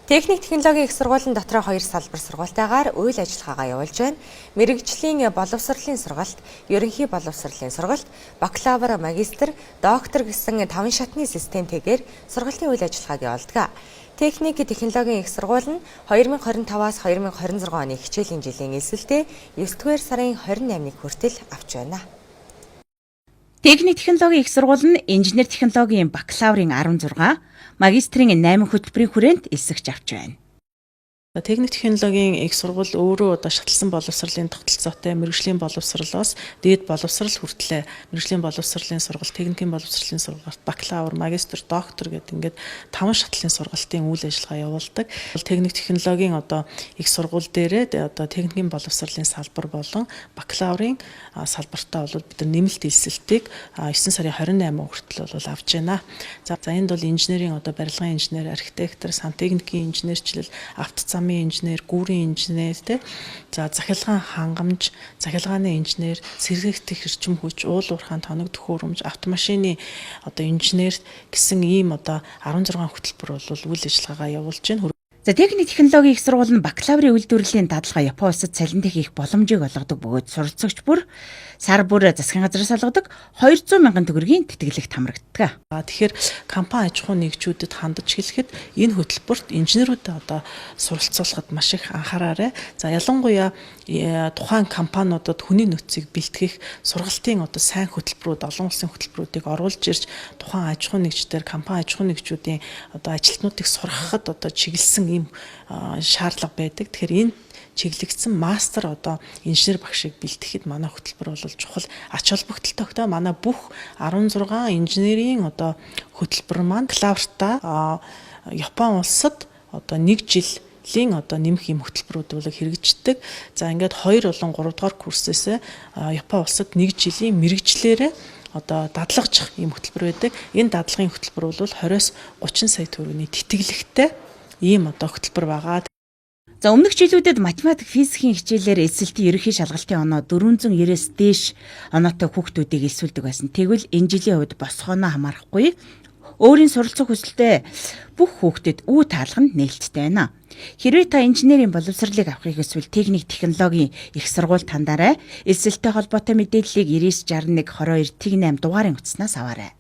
Техник технологийн их сургуулийн дотроо хоёр салбар сургуультайгаар үйл ажиллагаагаа явуулж байна. Мэргэжлийн боловсролын сургалт, ерөнхий боловсролын сургалт, бакалавр, магистр, доктор гэсэн таван шатны системтэйгээр сургалтын үйл ажиллагааг явуулдаг. Техник технологийн их сургууль нь 2025-аас 2026 оны хичээлийн жилийн элсэлтээ 9-р сарын 28-нд хүртэл авч байна. Техник технологийн их сургууль нь инженер технологийн бакалаврын 16, магистрийн 8 хөтөлбөрийн хүрээнд элсэгч авч байна. Техник технологийн их сургууль өөрөө одоо шатлсан боловсролын тогтолцоотой мэргэжлийн боловсролоос дээд боловсрол хүртлээ мэргэжлийн боловсролын сургалт, техникийн боловсролын сургалт, бакалавр, магистр, доктор гэдэг ингээд таван шатлалын сургалтын үйл ажиллагаа явуулдаг. Техник технологийн одоо их сургууль дээрээ одоо техникийн боловсролын салбар болон бакалаврын салбартаа бол бид нар нэмэлт элсэлтийг 9 сарын 28 хүртэл бол авч байна. За, энд бол инженерийн одоо барилгын инженер, архитектор, сантехникийн инженерчлэл, авто замын инженер, гүүрийн инженер те. За, захилгаан хангамж, захилгааны инженер, сэргээгдэх эрчим хүч, уул уурхайн тоног төхөөрөмж, автомашины одоо инженер гэсэн ийм одоо 16 хөтөлбөр бол үйл ажиллагаагаа явуулж байна. За, техник технологийн их сургууль нь бакалаврын үйлдвэрлэлийн дадлага Япон улсад цалинтай хийх боломжийг олгодог бөгөөд суралцагч бүр сар бүр засгийн газраас олгодог 200 мянган төгрөгийн тэтгэлэгт хамрагддаг. Тэгэхээр компани аж ахуйн нэгжүүдэд хандаж хэлэхэд энэ хөтөлбөрт инженерүүдэд одоо суралцуулахад маш их анхаараарай. За, ялангуяа тухайн компаниудад хүний нөөцийг бэлтгэх сургалтын одоо сайн хөтөлбөрүүд, олон улсын хөтөлбөрүүдийг оруулж ирж тухайн аж ахуйн нэгждэр компани аж ахуйн нэгжүүдийн одоо ажилтнуудыг сургахад одоо чиглэсэн ийм шаардлага байдаг. Тэгэхээр энэ чиглэгдсэн мастер одоо инженер багшийг бэлтгэхэд манай хөтөлбөр бол чухал ач холбогдолтой. Манай бүх 16 инженерийн одоо хөтөлбөр маань бакалавртаа Япон улсад одоо нэг жилийн одоо нэмэх юм хөтөлбөрүүд бол хэрэгждэг. За, ингээд 2 болон 3 дугаар курсээс Япон улсад нэг жилийн мэргэжлээрээ одоо дадлагжих юм хөтөлбөр байдаг. Энэ дадлагын хөтөлбөр бол 20-с 30 сая төгрөгийн тэтгэлэгтэй ийм одоо хөтөлбөр байгаа. За, өмнөх жилүүдэд математик, физикийн хичээлээр элсэлтийн ерөнхий шалгалтын оноо 490-ээс дээш оноотой хүүхдүүдийг элсүүлдэг байсан. Тэгвэл энэ жилийн хувьд босгооноо хамаарахгүй өөрийн суралцах хүсэлтэй бүх хүүхдэд үе таалга нь нээлттэй байна. Хэрвээ та инженерийн боловсролыг авахыг хүсвэл техник технологийн их сургуульд хандаарай. Элсэлттэй холбоотой мэдээллийг 99 61 22 08 дугаарын утаснаас аваарай.